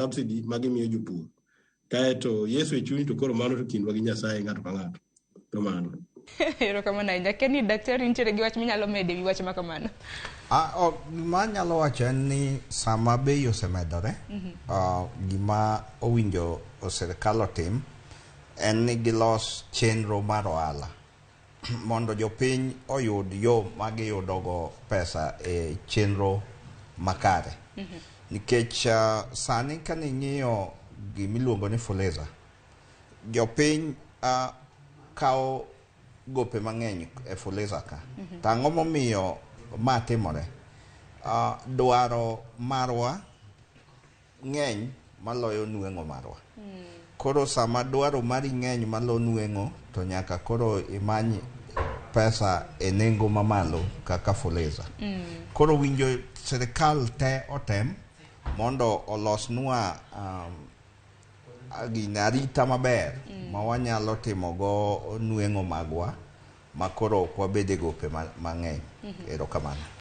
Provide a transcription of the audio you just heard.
Subsidy ma gimiyo jopur. Kaeto Yesu e chuny to koro mano to kindwa gi Nyasaye ng'ato ka ng'ato. Kamano. Erokamano ahinya. Kenny, daktari nitiere gi wach minyalo medo e wi wach ma kamano? Ah, oh, gima anyalo wacho en ni sama bei osemedore, gima owinjo sirkal otim en ni gilos chenro mar ohala mondo jopiny oyud yo ma giyudogo pesa e chenro makare. Nikech sani ka ning'iyo gimiluongo ni Fuliza, jopiny kawo gope mang'eny e Fuliza ka. To ang'o momiyo ma timore? Dwaro marwa ng'eny maloyo nweng'o marwa. Koro sama dwaro mari ng'eny malo nweng'o to nyaka koro imany pesa e nengo mamalo kaka Fuliza. Koro winjo sirikal te otem mondo olosnwa gine arita maber ma wanyalo timogo nweng'o magwa ma koro ok wabed e gope mang'eny. Erokamano.